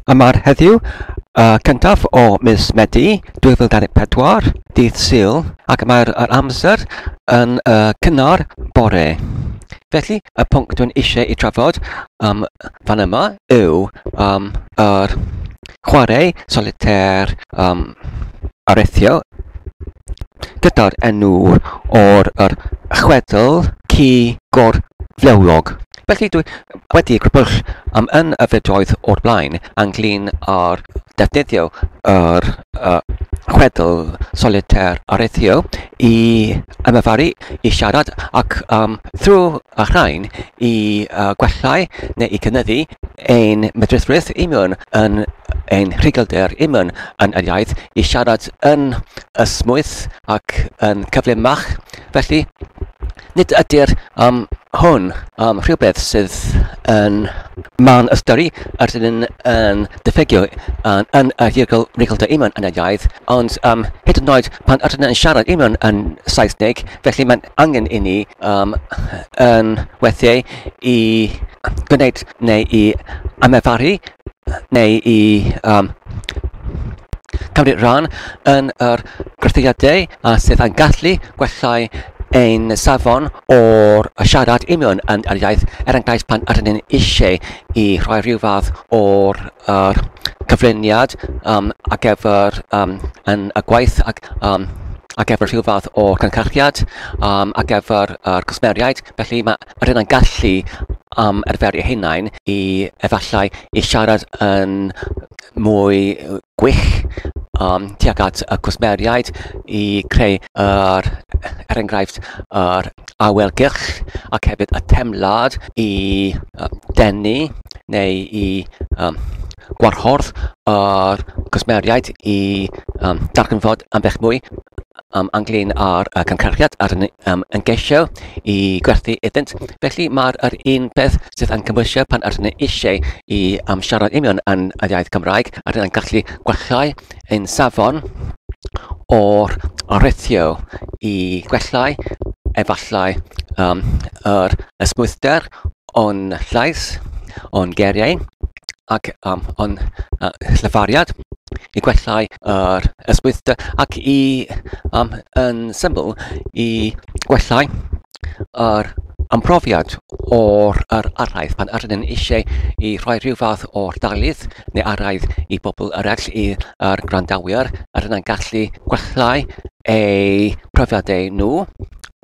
A mae'r heddiw, y cyntaf o mis Medi 2024, dydd Sul, ac mae'r yr amser yn y cynnar bore. Felly, y pwnc dwi'n eisiau ei trafod fan yma yw yr chwarae solitaire areithio gyda'r enw o'r yr chwedl ci gorflewog. Felly dwi wedi crybwyll am yn y fideoedd o'r blaen ynglyn â'r defnyddio yr chwedl solitaire areithio i ymarferu, i siarad ac thrwy y rhain i gwellau neu i cynyddu ein medrusrwydd union yn ein rhuglder union yn yr iaith i siarad yn ysmwyth ac yn cyflymach. Felly, nid ydy'r hwn rhywbeth sydd yn man ystyru yr ydyn yn diffygio yn y rhuglder union yn y iaith, ond hyd yn oed pan ydyn yn siarad union yn Saesneg, felly mae'n angen i ni yn weithiau i gwneud neu i ymarferu neu i cymryd rhan yn yr gwrthodiadau sydd yn gallu gwellau ein safon o'r siarad union yn yr iaith, er enghraifft pan ydyn ni'n eisiau i rhoi rhyw fath o'r cyflwyniad ar gyfer yn y gwaith ac ar gyfer rhyw fath o'r cynhyrchiad ar gyfer yr cwsmeriaid. Felly mae ydyn yn gallu arfer eu hunain i efallai i siarad yn mwy gwych tuag at y cwsmeriaid i creu yr, er enghraifft, yr awelgylch ac hefyd y temlad i denu neu i gwarchod yr cwsmeriaid i darganfod ambell mwy ynglyn â'r cynhyrchiad a'r ymgeisio i gwerthu iddynt. Felly mae'r yr un peth sydd yn cymwysio pan ydyn ni eisiau i siarad union yn yr iaith Cymraeg, ydyn ni'n gallu gwellau ein safon o'r rithio i gwellau efallai yr ysmwythder o'n llais, o'n geiriau ac o'n llefariad i gwellau yr ysmwythder ac i yn syml i gwellau yr ymprofiad o'r yr araith pan ydyn ni'n eisiau i rhoi rhyw fath o'r darlith neu araith i bobl eraill i'r gwrandawyr, ydyn ni'n gallu gwellau eu profiadau nhw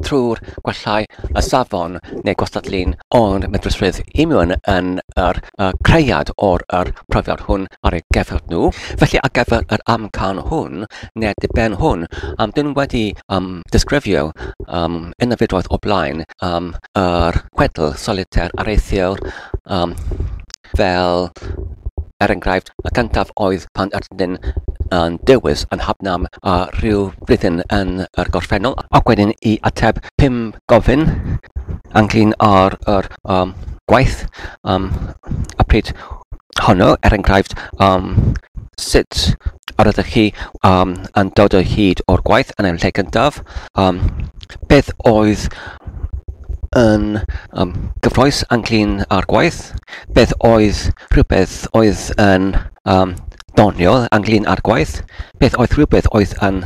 trwy'r gwellau y safon neu gwastadlun ond medrusrwydd union yn yr creuad o'r yr profiad hwn ar eu gyfer nhw. Felly ar gyfer yr amcan hwn neu'r diben hwn, dyn wedi disgrifio yn y fideoedd o blaen yr chwedl solitaire areithiwr fel er enghraifft y cyntaf oedd pan ydyn yn dewis yn hapnam a rhyw flwyddyn yn yr gorffennol ac wedyn i ateb 5 gofyn ynglyn â'r yr gwaith y pryd honno, er enghraifft sut yr ydych chi yn dod o hyd o'r gwaith yn y lle cyntaf, beth oedd yn gyffrous ynglyn â'r gwaith, beth oedd rhywbeth oedd yn doniol ynglyn â'r gwaith, beth oedd rhywbeth oedd yn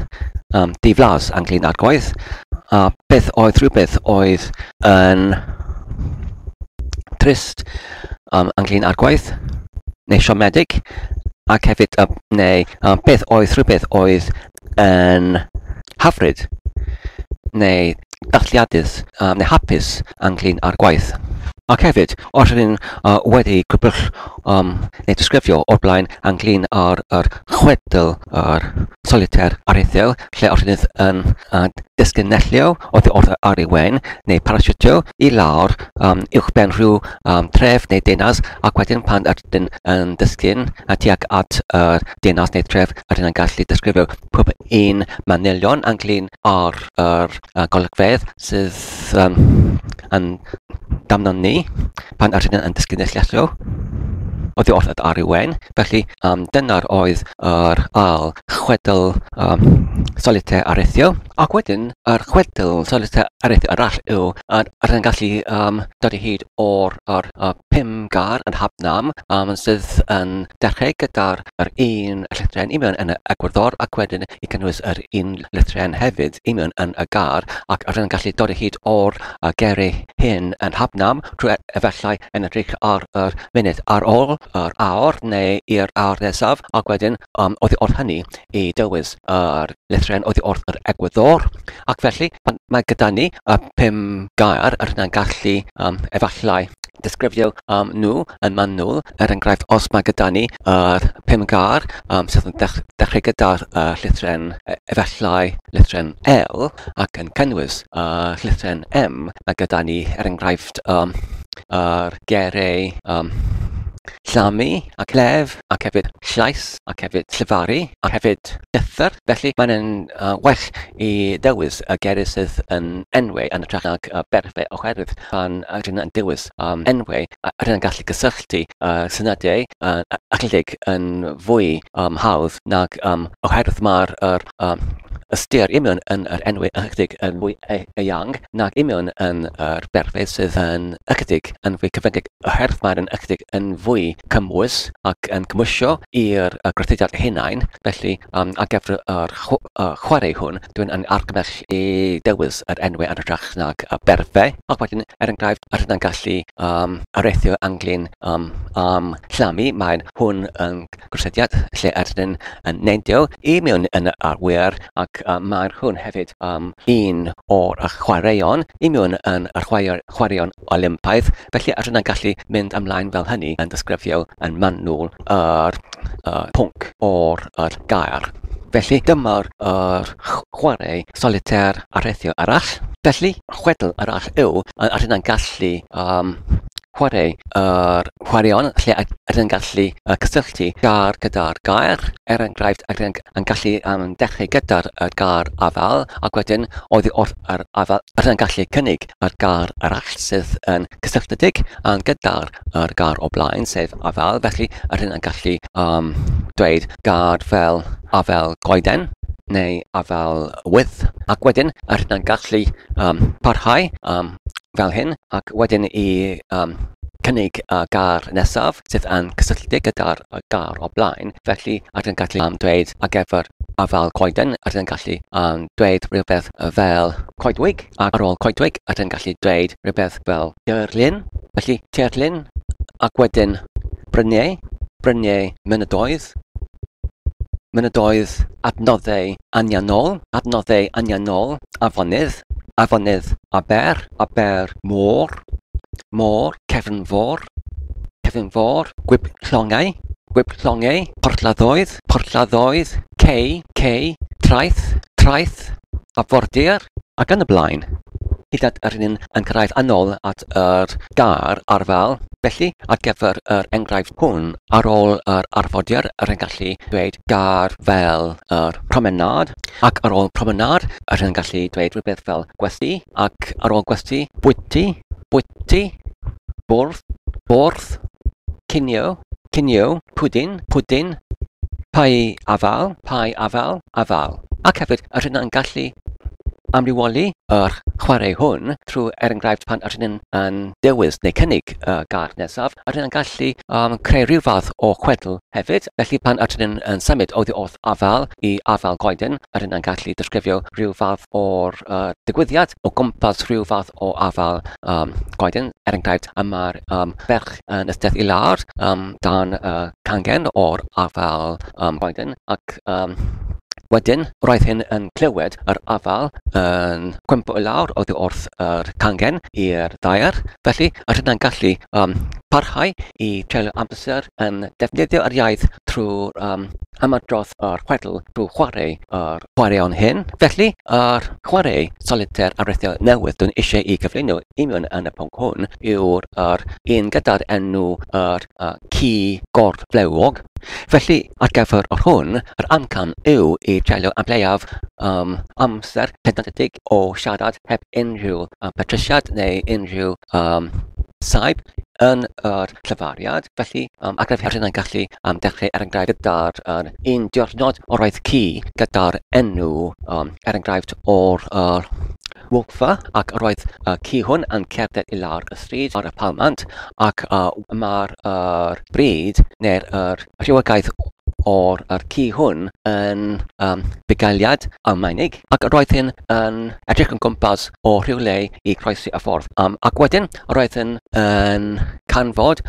diflas ynglyn â'r gwaith, a beth oedd rhywbeth oedd yn trist ynglyn â'r gwaith, neu siomedig, ac hefyd neu beth oedd rhywbeth oedd yn hyfryd neu dathliadus neu hapus ynglyn â'r gwaith. Ac hefyd, os ydyn wedi crybwyll neu disgrifio o'r blaen ynglyn â'r yr chwedl yr solitaire areithiol, lle os ydyn yn disgynellio oddi wrth ar ei wen neu parasiwtio i lawr uwchben rhyw tref neu denas, ac wedyn pan ydyn yn disgyn tuag at yr denas neu tref, ydyn yn gallu disgrifio pob un manylion ynglyn â'r yr golygfeydd sydd yn damnon ni pan ydyn yn disgynellio oddi wrth yr ar ei wen. Felly dyna'r oedd yr ail chwedl solitaire areithio. Ac wedyn yr chwedl solitaire areithio arall yw yr yn gallu dod o hyd o'r yr 5 pum gair yn hapnam sydd yn dechrau gyda'r yr un llythrennau i mewn yn y egwyddor ac wedyn i cynnwys yr un lythrennau hefyd i mewn yn y gair, ac rydyn yn gallu dod o hyd o'r geiriau hyn yn hapnam trwy efallai yn edrych ar yr munud ar ôl yr awr neu i'r awr nesaf, ac wedyn oddi wrth hynny i dywys yr lythrennau oddi wrth yr egwyddor. Ac felly pan mae gyda ni y pum gair, rydyn yn gallu efallai disgrifio nhw yn manwl. Er enghraifft, os mae gyda ni yr pum gair sydd yn dechrau gyda'r llythrennau, efallai llythrennau L, ac yn cynnwys llythrennau M, mae gyda ni er enghraifft yr geiriau llamu ac lef ac hefyd llais ac hefyd llefaru ac hefyd llythyr. Felly mae'n well i ddewis y geiriau sydd yn enwau yn hytrach nag berfau, oherwydd pan rydyn yn dewis enwau, rydyn yn gallu gysylltu syniadau ychydig yn fwy hawdd nag oherwydd mae'r ystyr i mewn yn yr enwau ychydig yn fwy eang nag i mewn yn yr berfau sydd yn ychydig yn fwy cyfyngedig, oherwydd mae'n ychydig yn fwy cymwys ac yn cymwysio i'r gwerthusiad hunain. Felly ar gyfer yr chwarae hwn, dwi'n yn argymell i dewis yr enwau yn hytrach nag y berfau. Ac wedyn, er enghraifft, rydyn yn gallu areithio ynglyn am llamu. Mae'n hwn yn gwrthodiad lle ydyn yn neidio i mewn yn yr awyr, ac mae'r hwn hefyd un o'r chwaraeon i mewn yn yr chwaraeon Olympaidd. Felly rydyn yn gallu mynd ymlaen fel hynny yn disgrifio yn manwl yr pwnc o'r gair. Felly dyma'r chwarae solitaire areithio arall. Felly chwedl arall yw rydyn yn gallu chwarae yr chwaraeon lle ydyn yn gallu cysylltu gair gyda'r gair. Er enghraifft, ydyn yn gallu dechrau gyda'r gair afal, ac wedyn oddi wrth yr afal ydyn yn gallu cynnig yr gair arall sydd yn cysylltiedig gyda'r gair o blaen, sef afal. Felly ydyn yn gallu dweud gair fel afal goeden neu afal wydd, ac wedyn ydyn yn gallu parhau fel hyn, ac wedyn i cynnig y gair nesaf sydd yn cysylltu gyda'r gair o blaen. Felly ydyn yn gallu dweud ar gyfer afal coeden, ydyn yn gallu dweud rhywbeth fel coedwig, ac ar ôl coedwig ydyn yn gallu dweud rhywbeth fel tirlun. Felly tirlun, ac wedyn bryniau, bryniau mynyddoedd, mynyddoedd adnoddau anianol, adnoddau anianol, afonydd, afonydd aber, aber môr, môr, cefnfor, cefnfor, gwib llongau, gwib llongau, porthladdoedd, porthladdoedd, cei, cei, traeth, traeth, arfordir, ac yn y blaen. Hyd at yr un yn cyrraedd yn ôl at yr gair arfal. Felly, ar gyfer yr enghraifft hwn, ar ôl yr arfordir, yr yn gallu dweud gair fel yr promenad, ac ar ôl promenad, yr yn gallu dweud rhywbeth fel gwesty, ac ar ôl gwesty, bwyty, bwyty, bwrdd, bwrdd, cinio, cinio, pwdin, pwdin, pai afal, pai afal, afal. Ac hefyd, yr yn gallu amrywoli yr chwarae hwn trwy, er enghraifft, pan ydyn yn dewis neu cynnig y gair nesaf, ydyn yn gallu creu rhyw fath o chwedl hefyd. Felly pan ydyn yn symud oddi wrth afal i afal goeden, ydyn yn gallu disgrifio rhyw fath o'r digwyddiad o gwmpas rhyw fath o afal goeden. Er enghraifft, mae'r ferch yn eistedd i lawr dan cangen o'r afal goeden, ac wedyn, roedd hyn yn clywed yr afal yn cwympo i lawr oddi wrth yr cangen i'r ddaear. Felly, yr hynna'n gallu parhau i treulio amser yn defnyddio yr iaith trwy'r ymadrodd yr chwedl trwy chwarae yr chwaraeon hyn. Felly, yr chwarae solitaire areithiol newydd dwi'n eisiau i gyflwyno i mewn yn y pwnc hwn yw'r yr un gyda'r enw yr ci gorflewog. Felly, ar gyfer yr hwn, yr amcan yw i treulio am leiaf amser penodedig o siarad heb unrhyw petrysiad neu unrhyw saib. yn yr llyfariad. Felly, ac rydyn ni'n gallu dechrau er enghraifft gyda'r un diwrnod o roedd ci gyda'r enw, er enghraifft o'r Wylfa, ac roedd y ci hwn yn cerdded i lawr y stryd ar y palmant, ac mae'r bryd neu'r rhywogaeth o'r yr ci hwn yn bugeiliad Almaenig, ac roedd hyn yn edrych yn gwmpas o rhywle i croesi y ffordd. Ac wedyn roedd hyn yn canfod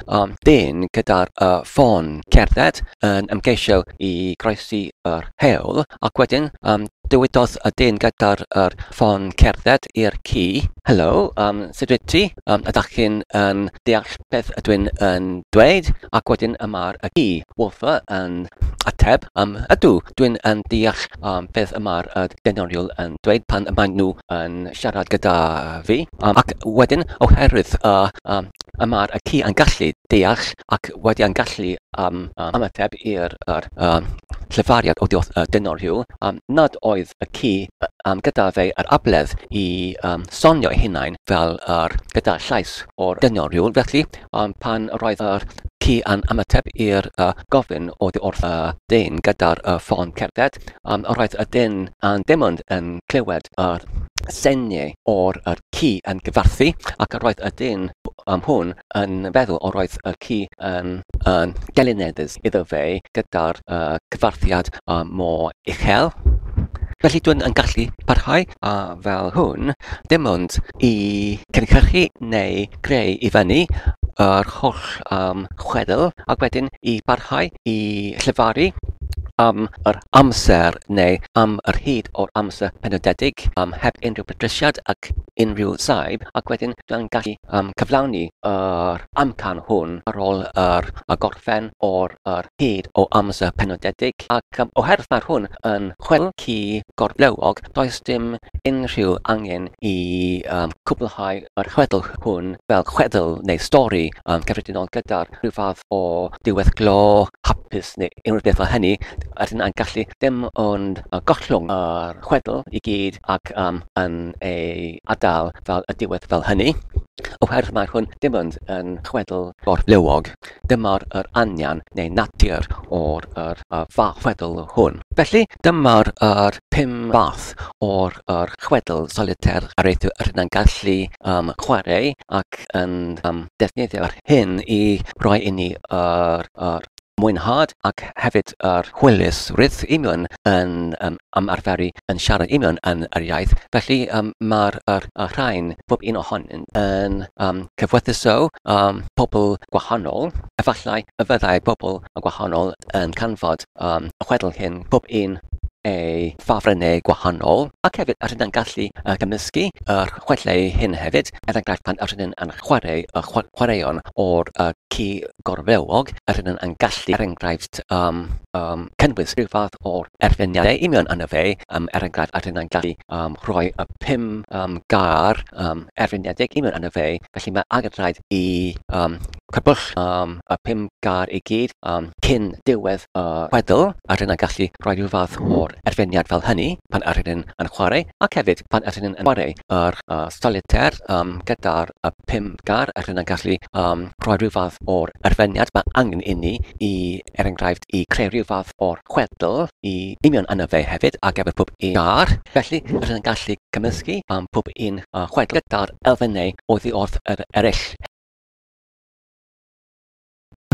dyn gyda'r ffôn cerdded yn ymgeisio i groesi yr hewl, ac wedyn dywedodd y dyn gyda'r yr ffôn cerdded i'r ci, "Helo, sut wyt ti? Ydych chi'n yn deall beth ydw i'n yn dweud?" Ac wedyn y mae'r y ci, Wolfer, yn ateb, "Ydw, dwi'n yn deall beth y mae'r y dynoriwl yn dweud pan y maen nhw yn siarad gyda fi." Ac wedyn, oherwydd y mae'r y ci yn gallu deall ac wedi yn gallu ymateb i'r yr, llefariad oddi wrth y dynoriwl, nad oedd y ci gyda fe yr abledd i sonio ei hunain fel yr gyda llais o'r dynoriwl. Felly, pan roedd yr ci yn ymateb i'r gofyn oddi wrth y dyn gyda'r ffôn cerdded, roedd y dyn yn dim ond yn clywed yr seniau o'r yr ci yn gyfarthu, ac roedd y dyn hwn yn feddwl o roedd y ci yn gelineddus iddo fe gyda'r cyfarthiad mor uchel. Felly dwi'n yn gallu parhau fel hwn, dim ond i cynhyrchu neu greu i fyny yr holl chwedl, ac wedyn i barhau i llefaru am yr amser neu am yr hyd o'r amser penodedig, heb unrhyw petrysiad ac unrhyw saib, ac wedyn dwi'n gallu cyflawni yr amcan hwn ar ôl yr gorffen o'r yr hyd o amser penodedig. Ac oherwydd mae'r hwn yn chwedl ci gorflewog, does dim unrhyw angen i cwblhau yr chwedl hwn fel chwedl neu stori cyffredinol gyda'r rhyw fath o diweddglo hapus neu unrhyw beth fel hynny. Ydyn yn gallu dim ond gollwng yr chwedl i gyd ac yn ei adael fel y diwedd fel hynny, oherwydd mae hwn dim ond yn chwedl gorflewog. Dyma'r yr anian neu natur o'r yr fath chwedl hwn. Felly, dyma'r yr 5 fath o'r yr chwedl solitaire areithiau yr yn gallu chwarae ac yn defnyddio'r hyn i roi i ni yr mwynhad ac hefyd yr hwylusrwydd union yn ymarferu yn siarad union yn yr iaith. Felly mae'r rhain, bob un ohonynt, yn cyfwerthuso pobl gwahanol. Efallai y fyddai pobl gwahanol yn canfod y chwedl hyn bob un ei ffafrennau gwahanol, ac hefyd rydyn yn gallu gymysgu yr chwedlau hyn hefyd. Er enghraifft, pan rydyn yn chwarae y chwaraeon o'r ci gorflewog, rydyn yn gallu, er enghraifft, cynnwys rhyw fath o'r erfyniadau union yno fe. Er enghraifft, rydyn yn gallu rhoi y 5 gair erfyniedig union yno fe. Felly mae angen rhaid i crybwyll y 5 gair i gyd cyn diwedd y chwedl, a rydyn yn gallu rhoi rhyw fath o'r erfyniad fel hynny pan ydyn yn chwarae, ac hefyd pan ydyn yn chwarae yr solitaire gyda'r 5 gair, ydyn yn gallu rhoi rhyw fath o'r erfyniad mae angen inni i, er enghraifft, i creu rhyw fath o'r chwedl i union yno fe hefyd ar gyfer pob un gair. Felly ydyn yn gallu cymysgu pob un chwedl gyda'r elfennau oddi wrth yr eraill.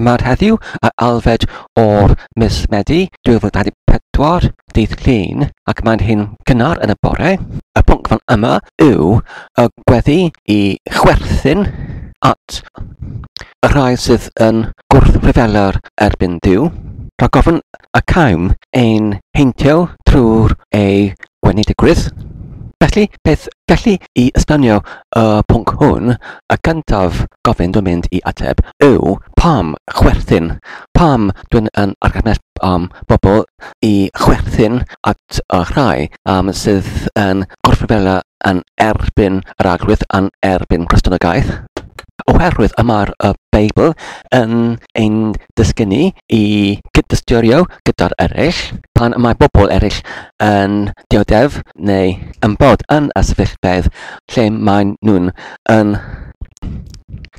Mae'r heddiw y alfed o'r mis Medi 2024, dydd Llun, ac mae'n hyn cynnar yn y bore. Y pwnc fan yma yw y gweddi i chwerthin at y rhai sydd yn gwrthryfela'r erbyn Duw, rhag ofn y caem ein heintio trwy'r ei gwenedigrwydd. Felly, beth gallu i esbonio y pwnc hwn, y gyntaf gofyn dwi'n mynd i ateb yw pam chwerthin? Pam dwi'n yn argymell bobl i chwerthin at y rhai sydd yn gwrthryfela yn erbyn yr Arglwydd, yn erbyn Cristnogaeth? Oherwydd y mae'r y Beibl yn ein dysgu ni i gydystyrio gyda'r eraill pan mae bobl eraill yn dioddef neu yn bod yn y sefyllfeydd lle maen nhw'n yn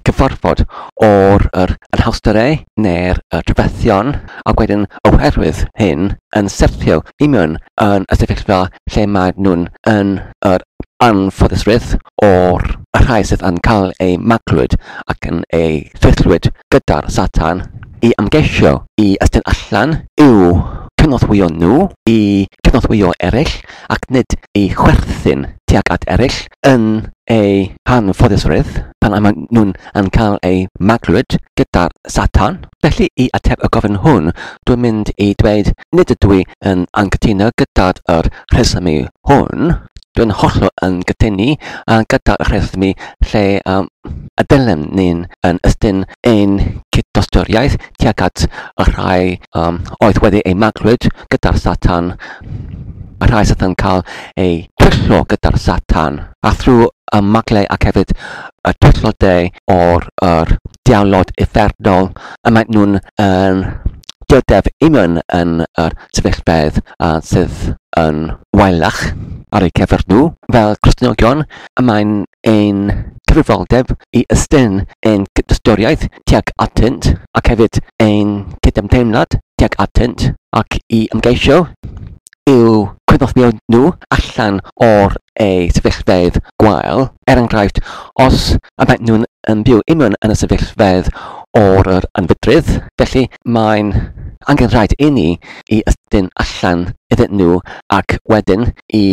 cyfarfod o'r yr anhawsterau neu'r trafferthion, ac wedyn oherwydd hyn yn syrthio i mewn yn y sefyllfa lle mae nhw'n yn yr anffodusrwydd o'r y rhai sydd yn cael eu maglwyd ac yn eu thwyllwyd gyda'r Satan i ymgeisio i estyn allan i'w cynorthwyo nhw, i cynorthwyo eraill, ac nid i chwerthin tuag at eraill yn eu hanffodusrwydd pan maen nhw'n yn cael eu maglwyd gyda'r Satan. Felly, i ateb y gofyn hwn, dwi'n mynd i dweud nid ydw i yn anghytuno gyda'r rhesymu hwn. Dwi'n hollol yn gytunu gyda'r rhesymu lle y dylem ni'n yn ystyn ein cyd-dosturiaeth tuag at y rhai oedd wedi eu maglwyd gyda'r Satan, y rhai sydd yn cael eu twyllo gyda'r Satan, a thrwy y maglau ac hefyd y twyllodau o'r yr diawlod uffernol, y maen nhw'n yn dioddef i mewn yn yr sefyllfeydd sydd yn waelach ar eu cyfer nhw. Fel Cristnogion, y mae'n ein cyfrifoldeb i ystyn ein cyd-dosturiaeth tuag atynt, ac hefyd ein cydymdeimlad tuag atynt, ac i ymgeisio i'w cynorthwyo nhw allan o'r eu sefyllfeydd gwael. Er enghraifft, os y maen nhw'n yn byw i mewn yn y sefyllfeydd o'r yr anfydrydd, felly mae'n angenrhaid i ni i ystyn allan iddyn nhw ac wedyn i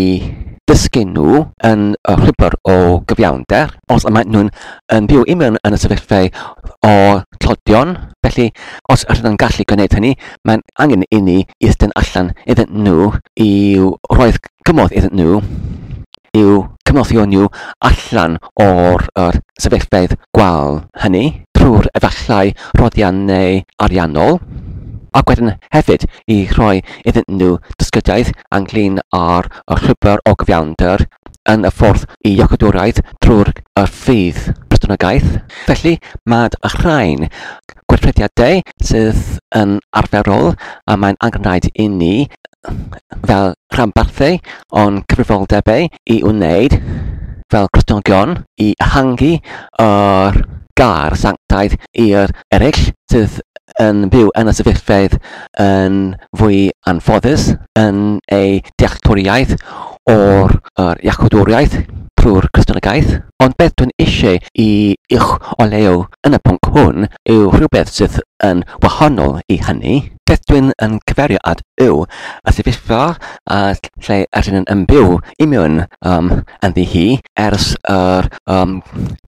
dysgu nhw yn y llwybr o gyfiawnder. Os y maen nhw'n yn byw i mewn yn y sefyllfeydd o tlodion, felly os ydyn nhw'n gallu gwneud hynny, mae'n angen i ni i ystyn allan iddyn nhw i roi cymorth iddyn nhw i'w cymorthio nhw allan o'r yr sefyllfeydd gwael hynny trwy'r efallai rhoddiannau ariannol, ac wedyn hefyd i rhoi iddyn nhw dysgyddiaeth ynglyn â'r y llwybr o gyfiawnder yn y ffordd i iachawdwriaeth trwy'r y ffydd Cristnogaeth. Felly, mae'r rhain gweithrediadau sydd yn arferol a mae'n angenrhaid i ni fel rhanbarthau o'n cyfrifoldebau i wneud fel Cristnogion i ehangu yr gair sanctaidd i'r eraill sydd yn byw yn y sefyllfeydd yn fwy anffodus yn eu dealltwriaeth o'r yr iachawdwriaeth trwy'r Cristnogaeth. Ond beth dwi'n eisiau i i'ch oleu yn y pwnc hwn yw rhywbeth sydd yn wahanol i hynny. Beth dwi'n yn cyfeirio at yw y sefyllfa a lle ydyn yn byw i mewn ynddi hi ers yr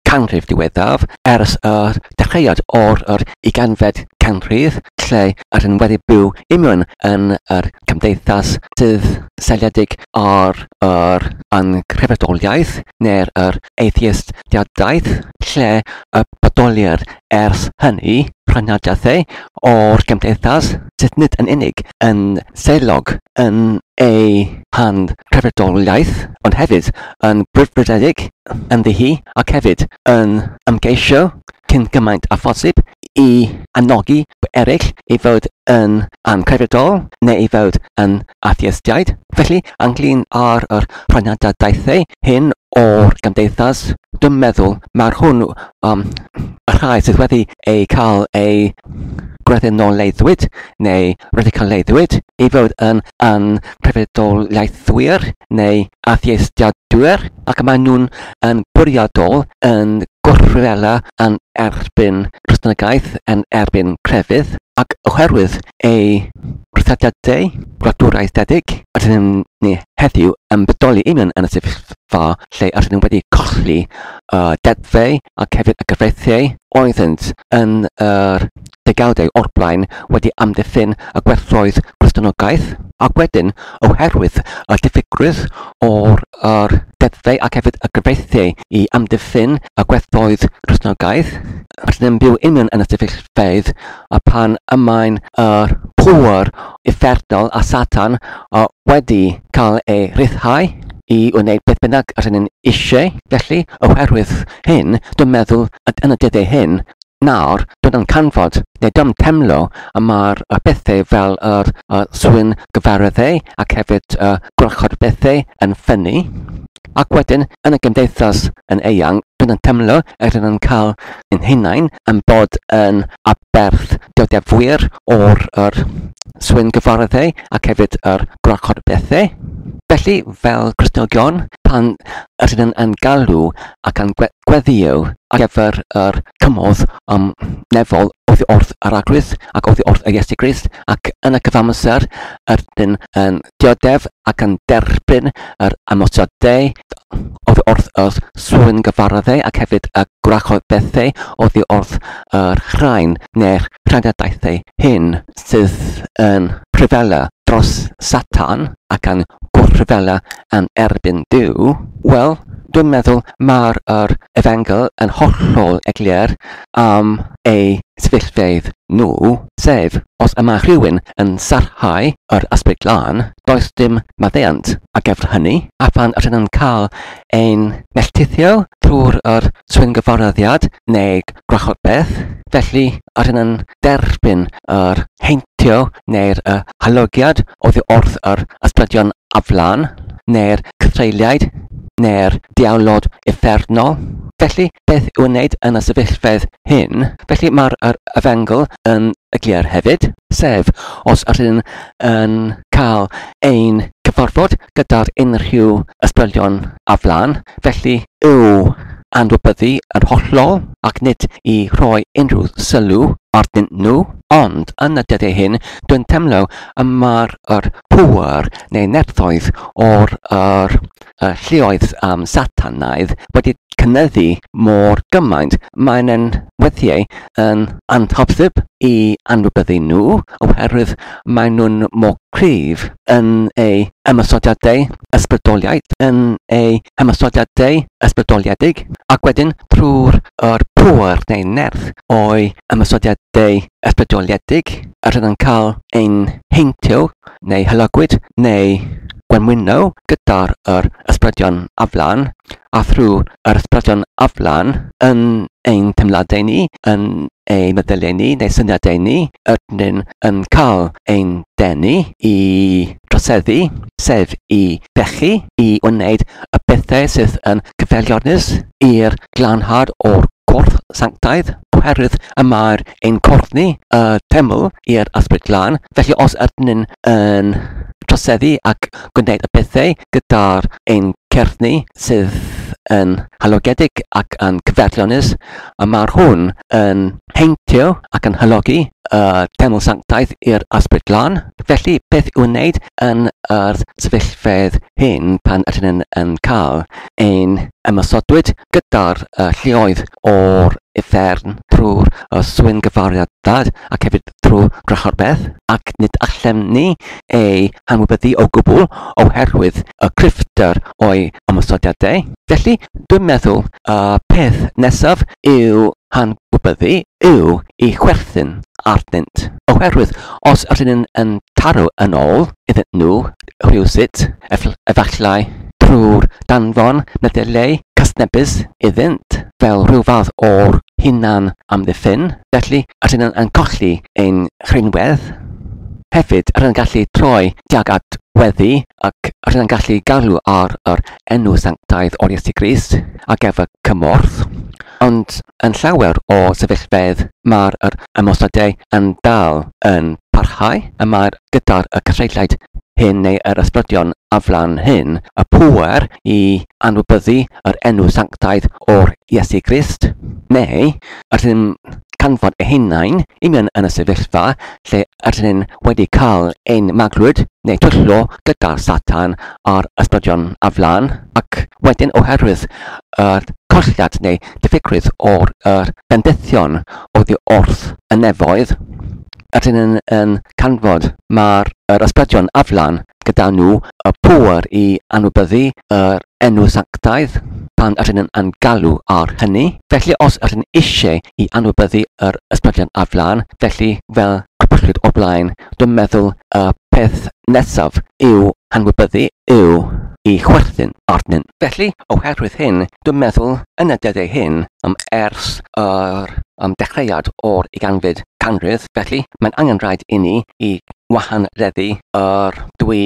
canrif diweddaf, ers yr dechreuad o'r yr ugeinfed canrif, lle ydyn wedi byw i mewn yn yr cymdeithas sydd seiliedig ar yr anghrefyddoliaeth neu'r yr atheistiadaeth, lle y bodolir ers hynny rhaniadaethau o'r gymdeithas sydd nid yn unig yn seilog yn ei hangrefyddoliaeth, ond hefyd yn brwdfrydig ynddi hi, ac hefyd yn ymgeisio cyn gymaint â phosib i anogi eraill i fod yn anghrefyddol neu i fod yn atheistiaid. Felly, ynglyn â'r yr rhaniadaethau hyn o'r gymdeithas, dwi'n meddwl mae'r hwn y rhai sydd wedi eu cael eu gredinoleiddwyd neu radicaleiddwyd i fod yn anghrefyddoliaethwyr neu atheistiadwyr, ac maen nhw'n yn bwriadol yn gwrthryfela yn erbyn Cristnogaeth, yn erbyn crefydd, ac oherwydd eu gwrthodiadau gwladwriaethedig, ydyn ni heddiw yn bodoli union yn y sefyllfa lle ydyn ni wedi colli y deddfau ac hefyd y cyfreithiau oeddynt yn yr degawdau o'r blaen wedi amddiffyn y gwerthoedd Cristnogaeth, ac wedyn oherwydd y diffygrwydd o'r yr deddfau ac hefyd y gyfreithiau i amddiffyn y gwerthoedd Cristnogaeth, ydyn ni'n byw union yn y sefyllfeydd a pan y mae'n yr pŵer uffernol a Satan wedi cael ei ryddhau i wneud beth bynnag ydyn ni'n eisiau. Felly, oherwydd hyn, dwi'n meddwl yn y dyddiau hyn, nawr, dwi'n canfod, neu dwi'n teimlo, y mae'r bethau fel yr swyn gyfareddau ac hefyd gwrachod bethau yn ffynnu. Ac wedyn, yn y gymdeithas yn eang, dwi'n yn teimlo ydyn yn cael ein hunain yn bod yn aberth dioddefwyr o'r yr swyn gyfarwyddau ac hefyd yr gwrachod bethau. Felly, fel Cristnogion, pan ydyn yn galw ac yn gweddio ar gyfer yr cymorth nefol oddi wrth yr Arglwydd ac oddi wrth y Iesu Grist, ac yn y cyfamser ydyn yn dioddef ac yn derbyn yr ymosodau oddi wrth y swyn gyfarwyddau ac hefyd y gwrachod bethau oddi wrth yr rhain neu'r rhaniadaethau hyn sydd yn rhyfela dros Satan ac yn gwrthryfela yn erbyn Duw. Wel, dwi'n meddwl mae'r yr efengyl yn hollol eglur am ei sefyllfeydd nhw, sef, os y mae rhywun yn sarhau yr Ysbryd Glân, does dim maddeuant ar gyfer hynny, a phan ydyn yn cael ein melltithio trwy'r yr swyngyfaraddiad neu gwrachod beth, felly ydyn yn derbyn yr heintio neu'r halogiad oddi wrth yr ysbrydion aflan neu'r cythreuliaid neu'r diawlod uffernol. Felly, beth i'w wneud yn y sefyllfedd hyn? Felly mae'r yr efengyl yn eglur hefyd, sef os ydyn yn cael ein cyfarfod gyda'r unrhyw ysbrydion aflan, felly yw anwybyddu yn hollol ac nid i rhoi unrhyw sylw arnyn nhw. Ond yn y dyddiau hyn, dwi'n teimlo y mae'r yr pŵer neu nerthoedd o'r yr, y lleoedd satanaidd wedi cynyddu mor gymaint. Mae'n yn weithiau yn anhobsib i anwybyddu nhw, oherwydd maen nhw'n mor cryf yn ei ymosodiadau ysbrydoliaeth, yn ei ymosodiadau ysbrydoliedig, ac wedyn trwy'r yr pŵer neu nerth o'i ymosodiadau ysbrydoliedig, ydyn yn cael ein heintio neu hylogwyd neu gwenwyno gyda'r yr ysbrydion aflan, a thrwy yr ysbrydion aflan yn ein teimladau ni, yn ein meddyliau ni neu syniadau ni, ydyn yn cael ein denu i troseddu, sef i bechu, i wneud y pethau sydd yn cyfeiliornus i'r glanhad o'r corff sanctaidd, oherwydd y mae'r ein corff ni, y teml i'r Ysbryd Glân. Felly os ydyn yn troseddu ac gwneud y pethau gyda'r ein cerdd ni sydd yn halogedig ac yn cyfeiliornus, y mae'r hwn yn heintio ac yn halogi y teml sanctaidd i'r Ysbryd Glân. Felly, beth i'w wneud yn yr sefyllfedd hyn pan ydyn yn cael ein ymosodwyd gyda'r lleoedd o'r uffern trwy'r swyn gyfariadad ac hefyd trwy gracharbeth, ac nid allem ni ei hanwybyddu o gwbl oherwydd y cryfder o'i ymosodiadau. Felly, dwi'n meddwl y peth nesaf i'w hanwybyddu yw i chwerthin arnynt. Oherwydd, os ydyn yn taro yn ôl iddyn nhw rhywsut, efallai trwy'r danfon meddyliau casnebus iddynt fel rhyw fath o'r hunan amddiffyn, felly ydyn yn colli ein rhinwedd. Hefyd, ydyn yn gallu troi tuag at weddi ac ydyn yn gallu galw ar yr enw sanctaidd o'r Iesu Grist ac efo cymorth. Ond yn llawer o sefyllfeydd, mae'r yr ymosodau yn dal yn parhau, y mae'r gyda'r y cythreuliaid hyn neu yr ysbrydion aflan hyn, y pŵer i anwybyddu yr enw sanctaidd o'r Iesu Grist, neu ydyn canfod eu hunain i mewn yn y sefyllfa lle ydyn wedi cael ein maglwyd neu twyllo gyda'r Satan a'r ysbrydion aflan, ac wedyn oherwydd yr colliad neu diffygrwydd o'r yr bendithion oddi wrth y nefoedd, ydyn yn canfod mae'r yr ysbrydion aflan gyda nhw y pŵer i anwybyddu yr enw sanctaidd pan ydyn yn galw ar hynny. Felly os ydyn eisiau i anwybyddu yr ysbrydion aflan, felly fel crybwyllwyd o'r blaen, dwi'n meddwl y peth nesaf i'w hanwybyddu yw i chwerthin arnyn. Felly, oherwydd hyn, dwi'n meddwl yn y dyddiau hyn, ers yr dechreuad o'r ugeinfed canrif. Felly, mae'n angenrhaid i ni i wahanreddu yr dwy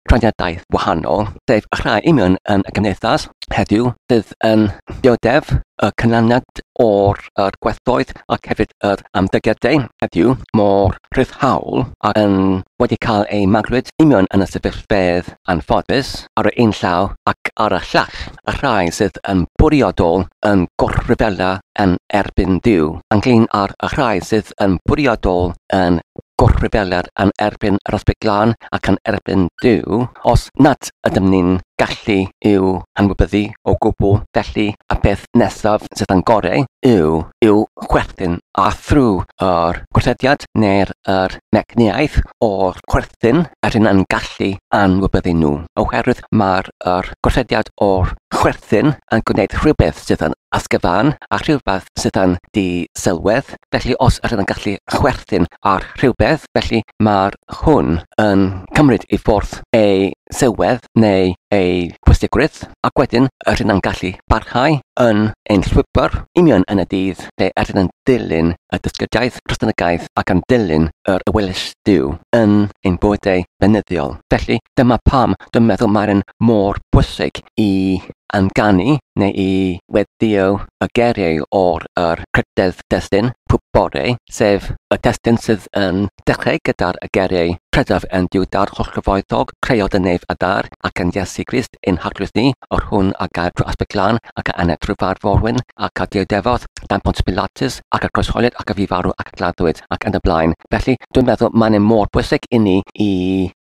trefniadaeth wahanol, sef y rhai union yn y gymdeithas heddiw sydd yn dioddef y canlyniad o'r yr gwerthoedd ac hefyd yr ymddygiadau heddiw mor rhyddhaol ac yn wedi cael eu maglwyd union yn y sefyllfeydd anffodus ar y un llaw ac ar y llall, y rhai sydd yn bwriadol yn gwrthryfela yn erbyn Duw, ynglyn â'r y rhai sydd yn bwriadol yn gwrthryfela yn erbyn yr Ysbryd Glân ac yn erbyn Duw, os nad ydym ni'n gallu i'w hanwybyddu o gwbl, felly y peth nesaf sydd yn gorau yw i'w chwerthin, a thrwy yr gwrthodiad neu'r yr mecniaeth o'r chwerthin ydyn yn gallu anwybyddu nhw, oherwydd mae'r yr gwrthodiad o'r chwerthin yn gwneud rhywbeth sydd yn ysgyfan a rhywbeth sydd yn di-sylwedd, felly os ydyn yn gallu chwerthin ar rhywbeth, felly mae'r hwn yn cymryd i ffwrdd ei sylwedd neu ei pwysigrwydd, ac wedyn ydyn yn gallu parhau yn ein llwybr union yn y dydd lle ydyn yn dilyn y dysgediaeth Cristnogaeth ac yn dilyn yr ewyllys Duw yn ein bywydau beunyddiol. Felly, dyma pam dwi'n meddwl mae'r mor bwysig i ynganu neu i weddio y geiriau o'r yr cryfder destun pob bore, sef y testun sydd yn dechrau gyda'r geiriau credaf yn Duw Dad hollgyfoethog, creodd y nef a ddaear, ac yn Iesu Grist ein Harglwydd ni, yr hwn a gaed trwy Ysbryd Glân, ac a aned trwy farf forwyn, ac a dioddefodd dan Pontius Pilatus, ac a groeshoeliwyd, ac a fu farw, ac a gladdwyd, ac yn y blaen. Felly, dwi'n meddwl mae'n mor bwysig i ni i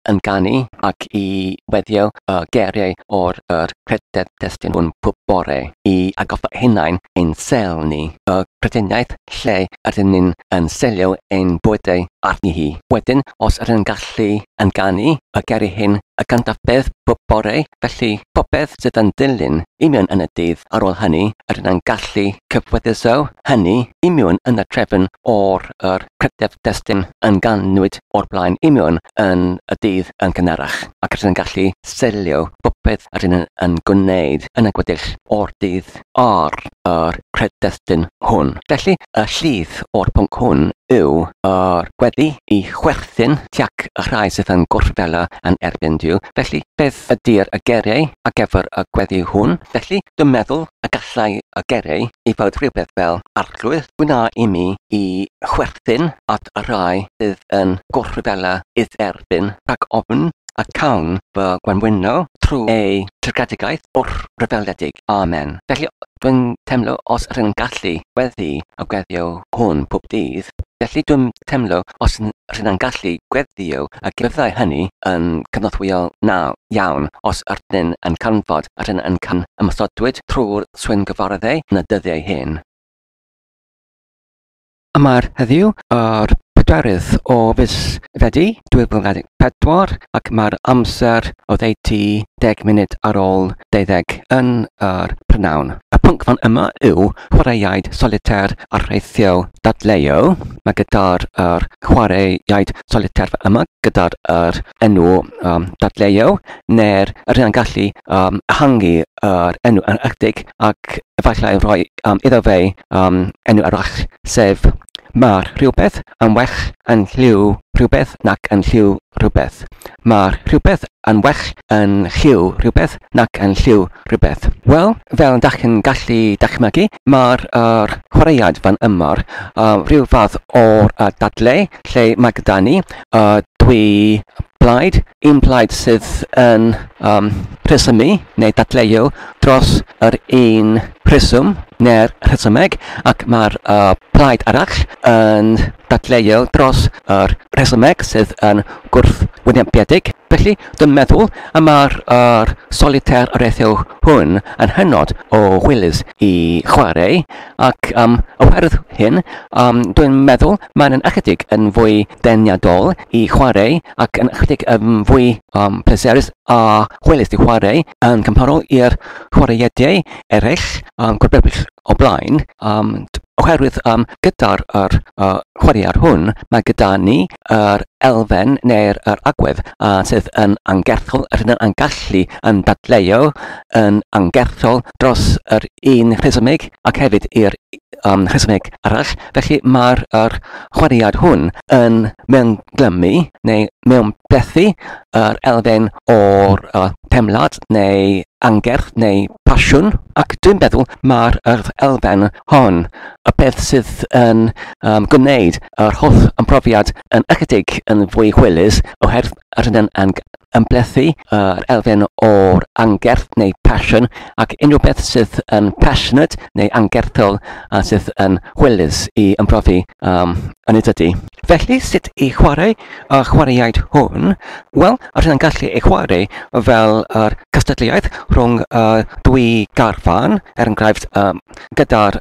ynganu ac i weddio y geiriau o'r yr crededd testun hwn pob bore, i atgoffa hunain ein sel ni, y crediniaeth lle ydyn ni'n yn selio ein bywydau arni hi. Wedyn, os ydyn ni'n gallu ynganu y geiriau hyn y gyntaf beth pob bore, felly popeth sydd yn dilyn union yn y dydd ar ôl hynny, ydyn ni'n gallu cyfweddiso hynny union yn y trefn o'r yr credef destun ynganwyd o'r blaen union yn y dydd yn gynharach, ac ydyn ni'n gallu selio popeth ydyn ni'n yn gwneud yn y gweddill o'r dydd ar yr cred-destun hwn. Felly, y llith o'r pwnc hwn yw yr gweddi i chwerthin tuag y rhai sydd yn gwrthryfela yn erbyn Duw. Felly, beth ydy'r y geiriau ar gyfer y gweddi hwn? Felly, dwi'n meddwl y gallai y geiriau i fod rhywbeth fel Arglwydd, gwna i mi i chwerthin at y rhai sydd yn gwrthryfela i'th erbyn, rhag ofn a cawn fy gwenwyno trwy ei trygedigaeth wrthryfeledig. Amen. Felly, dwi'n teimlo os ydyn yn gallu gweddi y gweddio hwn pob dydd, felly dwi'n teimlo os ydyn yn gallu gweddio y byddai hynny yn cynorthwyo na iawn os ydyn yn canfod ydyn yn can ymosodwyd trwy'r swyn gyfarwyddau yn y dyddiau hyn. Yma'r heddiw, yr pedwerydd o fis Fedi 2024, ac mae'r amser oddeutu 10 munud ar ôl 12 yn yr prynhawn. Y pwnc fan yma yw chwaraeaid solitaire a rheithio dadleuo. Mae gyda'r yr chwaraeaid solitaire fan yma gyda'r yr enw dadleuo, neu'r yr hyn gallu ehangu yr enw yn ychydig ac efallai rhoi iddo fe enw arall, sef mae'r rhywbeth yn well yn lliw rhywbeth nac yn lliw rhywbeth. Mae'r rhywbeth yn well yn lliw rhywbeth nac yn lliw rhywbeth. Wel, fel dach chi'n gallu dychmygu, mae'r chwaraead fan yma rhyw fath o'r dadle lle mae gyda ni dwy blaid, un plaid sydd yn rhesymu neu dadleuo dros yr un rheswm neu'r rhesymeg, ac mae'r plaid arall yn dadleuo dros yr rhesymeg sydd yn gwrthwynebiedig. Felly, dwi'n meddwl y mae'r solitaire arethiol hwn yn hynod o hwylus i chwarae, ac oherwydd hyn, dwi'n meddwl mae'n ychydig yn fwy deniadol i chwarae ac yn ychydig yn fwy pleserus a hwylus i chwarae yn cymharol i'r chwaraeadau eraill gwrthbwyll o blaen, oherwydd gyda'r chwaraead hwn, mae gyda ni yr elfen neu'r agwedd sydd yn angerddol, rydyn yn gallu yn dadleuo yn angerddol dros yr un rhesymeg ac hefyd i'r rhesymeg arall. Felly mae'r chwaraead hwn yn mewnglymu neu mewnblethu yr elfen o'r teimlad neu angerdd neu pasiwn, ac dwi'n meddwl mae'r elfen hon, y peth sydd yn gwneud yr holl ymprofiad yn ychydig yn fwy hwylus, oherwydd rydyn yn ymblethu yr elfen o'r angerdd neu passion, ac unrhyw beth sydd yn passionate neu angerddol sydd yn hwylus i ymprofi yn y dydy. Felly, sut i chwarae y chwaraeaid hwn? Wel, rydyn yn gallu ei chwarae fel yr cystadleuaeth rhwng dwy garfan, er enghraifft gyda'r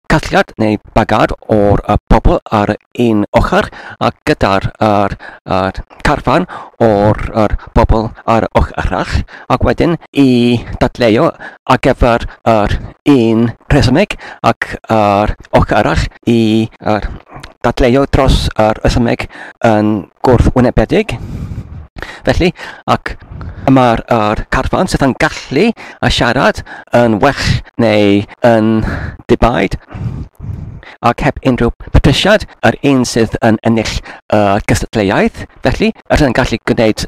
casgliad neu bagad o'r pobl ar un ochr a gyda'r carfan o'r bobl ar ochr arall, ac wedyn i dadleuo ar gyfer yr un rhesymeg ac yr ochr arall i dadleuo dros yr rhesymeg yn gwrthwynebedig. Felly, ac mae'r carfan sydd yn gallu a siarad yn well neu yn dibaid ac heb unrhyw patrisiad, yr un sydd yn ennill y gystadleuaeth. Felly, rydyn yn gallu gwneud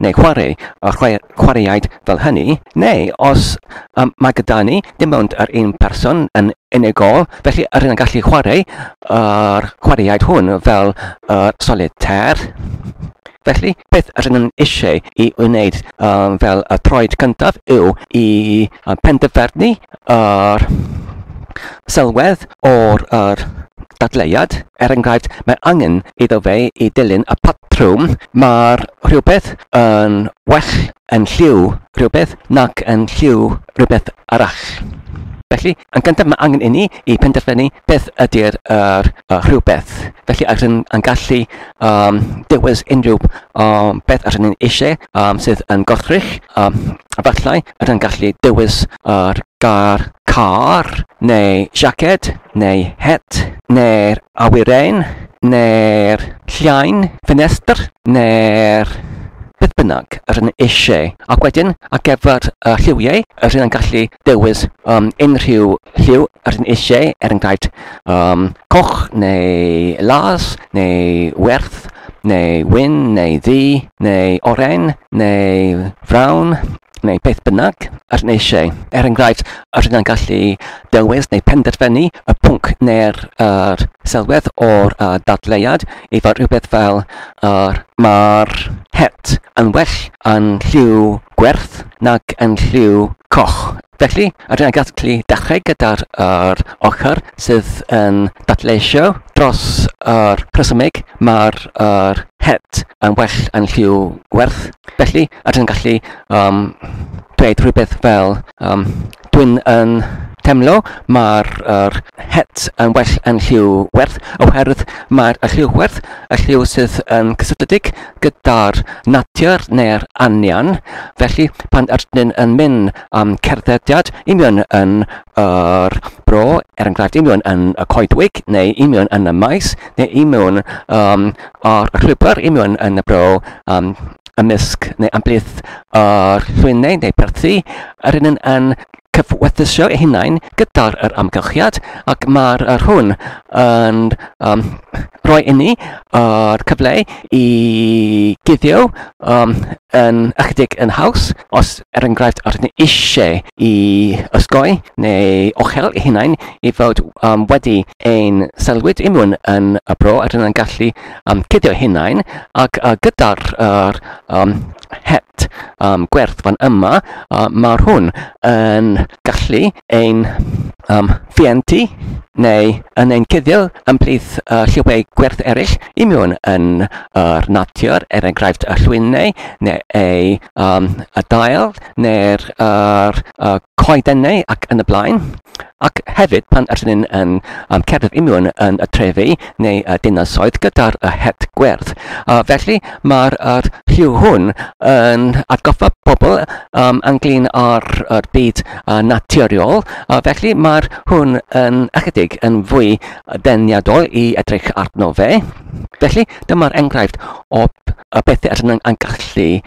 neu chwarae y chwaraeaid fel hynny, neu os mae gyda ni dim ond yr un person yn unigol, felly rydyn yn gallu chwarae yr chwaraeaid hwn fel yr solitaire. Felly, beth rydyn yn eisiau i wneud fel y troed cyntaf yw i penderfynu yr sylwedd o'r dadleuad. Er enghraifft, mae angen iddo fe i dilyn y patrwm. Mae'r rhywbeth yn well yn lliw rhywbeth nac yn lliw rhywbeth arall. Felly, yn gyntaf mae angen i ni i penderfynu beth ydy'r rhywbeth. Felly, rydyn yn gallu dewis unrhyw beth rydyn ni'n eisiau sydd yn gothrych. Efallai, rydyn yn gallu dewis yr gair car, neu jacket, neu het, neu'r awyren, neu'r llain, ffenestr, neu'r beth bynnag rydyn eisiau. Ac wedyn, ar gyfer y lliwiau, rydyn yn gallu dewis unrhyw lliw rydyn eisiau, er enghraifft coch, neu las, neu werth, neu wyn, neu ddu, neu oren, neu frown, neu beth bynnag rydyn eisiau. Er enghraifft, rydyn yn gallu dewis neu penderfynu y pwnc neu'r sylwedd o'r dadleuad i fod rhywbeth fel mae'r het yn well yn lliw gwerth nag yn lliw coch. Felly, rydyn yn gallu dechrau gyda'r ochr sydd yn dadleisio dros yr rhesymeg. Mae'r het yn well yn lliw gwerth. Felly, rydyn yn gallu dweud rhywbeth fel dwi'n yn teimlo mae'r het yn well yn lliw werth, oherwydd mae'r lliw werth, y lliw sydd yn cysylltiedig gyda'r natur neu'r anian. Felly, pan ydyn yn mynd am cerddediad union yn yr bro, er enghraifft union yn y coedwig, neu union yn y maes, neu union ar y llwybr, union yn y bro, ymysg neu ymhlith yr llwynau neu perthi, rydyn yn cyfwethysio eu hunain gyda'r amgylchiad, ac mae'r hwn yn rhoi inni yr cyfle i guddio yn ychydig yn haws, os er enghraifft rydyn ni eisiau i osgoi neu ochel eu hunain i fod wedi ein sylwyd imwn yn y bro, rydyn yn gallu cuddio eu hunain, ac gyda'r het gwerth fan yma, mae'r hwn yn gallu ein ffientu neu yn ein cuddio ymhlith lliwiau gwerth eraill i mewn yn yr natur, er enghraifft y llwynau neu y dail neu'r coedennau ac yn y blaen. Ac hefyd, pan ydyn ni'n yn cerdded i mewn yn y trefi neu y dinasoedd gyda'r het gwerth. Felly, mae'r lliw hwn yn atgoffa pobl ynglyn â'r byd naturiol. Felly, mae'r hwn yn ychydig ychydig yn fwy deniadol i edrych arno fe. Felly, dyma'r enghraifft o y bethau ydyn nhw'n gallu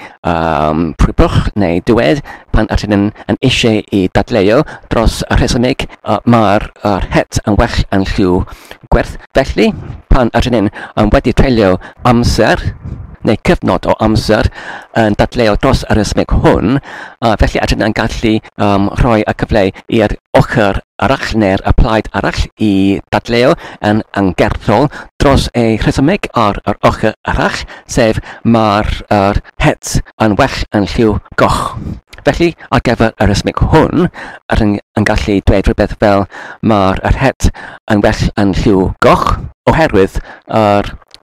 prwybwch neu dywed pan ydyn nhw'n yn eisiau i dadleuo dros y rhesymeg, mae'r het yn well yn lliw gwerth. Felly, pan ydyn nhw'n wedi treulio amser neu cyfnod o amser yn dadleuo dros y rhesymeg hwn, felly ydyn nhw'n gallu rhoi y cyfle i'r ochr arall neu'r y plaid arall i dadleuo yn angerddol dros ei rhesymeg ar yr ochr arall, sef mae'r het yn well yn lliw goch. Felly, ar gyfer y rhesymeg hwn, ydyn yn gallu dweud rhywbeth fel mae'r het yn well yn lliw goch, oherwydd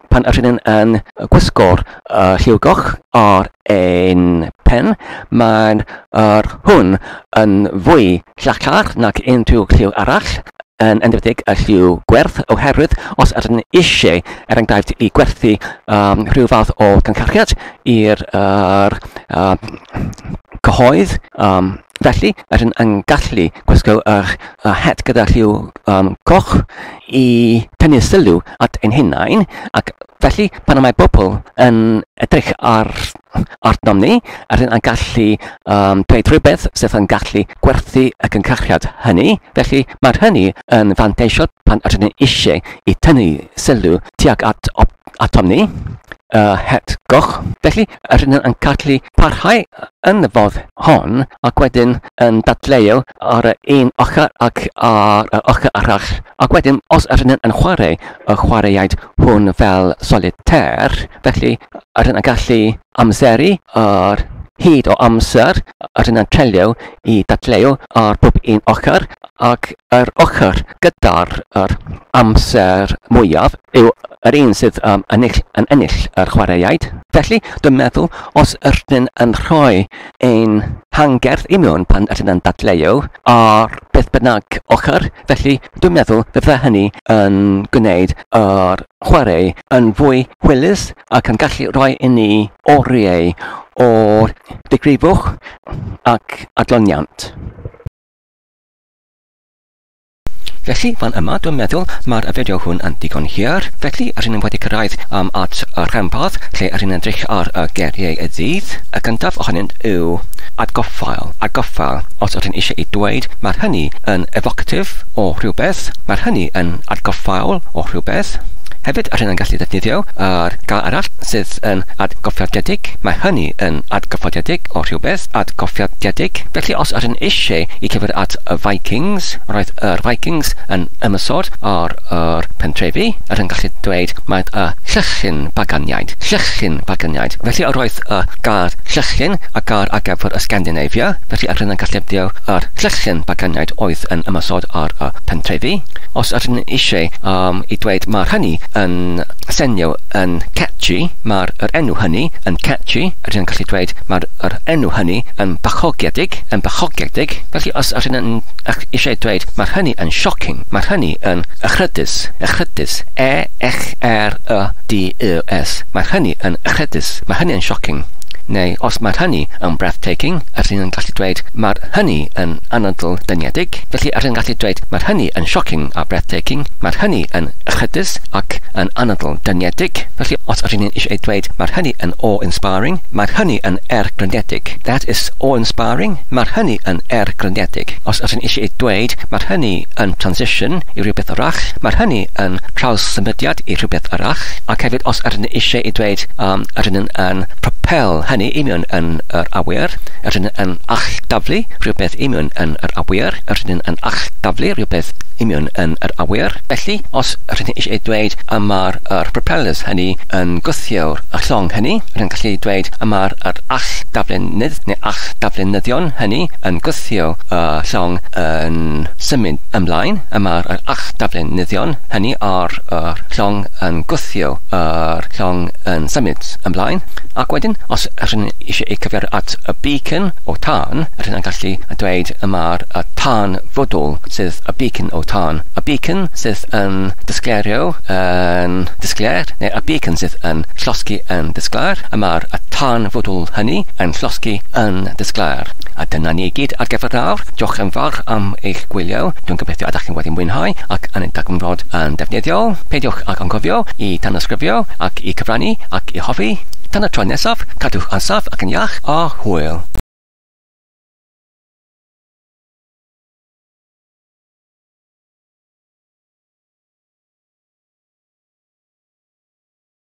pan ydyn yn gwisgo'r lliw goch ar ein pen, mae'n hwn yn fwy llachar nag unrhyw lliw arall, yn enwedig y lliw gwerth, oherwydd os ydyn eisiau, er enghraifft, i gwerthu rhyw fath o gynhyrchiad i'r cyhoedd, felly ydyn yn gallu gwisgo yr het gyda lliw coch i tynnu sylw at ein hunain, ac felly pan mae bobl yn edrych arnom ni, ydyn yn gallu dweud rhywbeth sydd yn gallu gwerthu y cynhyrchiad hynny. Felly mae'r hynny yn fanteisiol pan ydyn ni eisiau i tynnu sylw tuag at atom ni, het goch. Felly ydyn yn gallu parhau yn y fodd hon ac wedyn yn dadleuo ar y un ochr ac ar y ochr arall. Ac wedyn os ydyn yn chwarae y chwaraeaid hwn fel solitaire, felly ydyn yn gallu amseru yr hyd o amser ydyn yn treulio i dadleuo ar bob un ochr, ac yr ochr gyda'r amser mwyaf yw yr un sydd yn ennill yr chwaraeaid. Felly, dwi'n meddwl, os ydyn yn rhoi ein hangerdd i mewn pan ydyn yn dadleuo ar beth bynnag ochr, felly dwi'n meddwl fydde hynny yn gwneud yr chwarae yn fwy hwylus ac yn gallu rhoi i ni oriau o'r digrifwch ac adloniant. Felly, fan yma, dwi'n meddwl mae'r fideo hwn yn digon hir. Felly, rydyn ni wedi cyrraedd at y rhanbarth lle rydyn ni'n edrych ar y geiriau y dydd. Y gyntaf ohonynt yw atgoffaol. Atgoffaol, os ydyn eisiau i dweud, mae'r hynny yn evocative o rhywbeth, mae'r hynny yn atgoffaol o rhywbeth. Hefyd, rydyn ni'n gallu defnyddio yr gair arall sydd yn atgoffiadedig. Mae hynny yn atgoffiadedig o rhywbeth, atgoffiadedig. Felly, os ydyn eisiau i cyfeirio at y Vikings, roedd yr Vikings yn ymosod ar yr pentrefi, rydyn gallu dweud mae y llychyn paganiaid, llychyn paganiaid. Felly, roedd y gair llychyn a gair ar gyfer y Scandinavia, felly rydyn yn gallu defnyddio yr llychyn paganiaid oedd yn ymosod ar y pentrefi. Os ydyn eisiau i dweud mae'r hynny yn senio yn catchy, mae'r enw hynny yn catchy, ydyn yn gallu dweud mae'r enw hynny yn bachogiedig, yn bachogiedig. Felly os ydyn yn eisiau dweud mae'r hynny yn shocking, mae'r hynny yn echrydus, echrydus, E-H-R-Y-D-U-S, mae'r hynny yn echrydus, mae hynny yn shocking. Neu os mae'r hynny yn breathtaking, ydyn yn gallu dweud mae'r hynny yn anadl dyniedig. Felly ydyn yn gallu dweud mae'r hynny yn shocking a breathtaking, mae'r hynny yn echrydus ac yn anadl dyniedig. Felly os ydyn ni'n eisiau dweud mae'r hynny yn awe-inspiring, mae'r hynny yn ergryniedig. That is awe-inspiring, mae'r hynny yn ergryniedig. Os ydyn eisiau dweud mae'r hynny yn transition i rhywbeth arall, mae'r hynny yn trawssymudiad i rhywbeth arall. Ac hefyd os ydyn ni eisiau i dweud ydyn yn propel hynny i mewn yn yr awyr, ydyn yn alldaflu rhywbeth i mewn yn yr awyr, ydyn yn alldaflu rhywbeth i mewn yn yr awyr. Felly, os ydyn eisiau dweud y mae'r propellers hynny yn gwthio'r llong hynny, ydyn gallu dweud y mae'r alldaflunydd neu alldaflunyddion hynny yn gwthio y llong yn symud ymlaen, y mae'r alldaflunyddion hynny ar y llong yn gwthio yr llong yn symud ymlaen. Ac wedyn, os ydyn eisiau ei cyfeirio at y beacon o tân, ydyn yn gallu dweud y mae'r tân fodol sydd y beacon o tân. Y beacon sydd yn disgleirio yn disglair, neu y beacon sydd yn llosgi yn disglair, y mae'r tân fodol hynny yn llosgi yn disglair. A dyna ni i gyd ar gyfer nawr. Diolch yn fawr am eich gwylio. Dwi'n gobeithio ydych chi'n wedi mwynhau ac yn darganfod yn defnyddiol. Peidiwch ag anghofio i tanysgrifio ac i cyfrannu ac i hoffi. Tan y tro nesaf, cadwch yn saff ac yn iach a hwyl.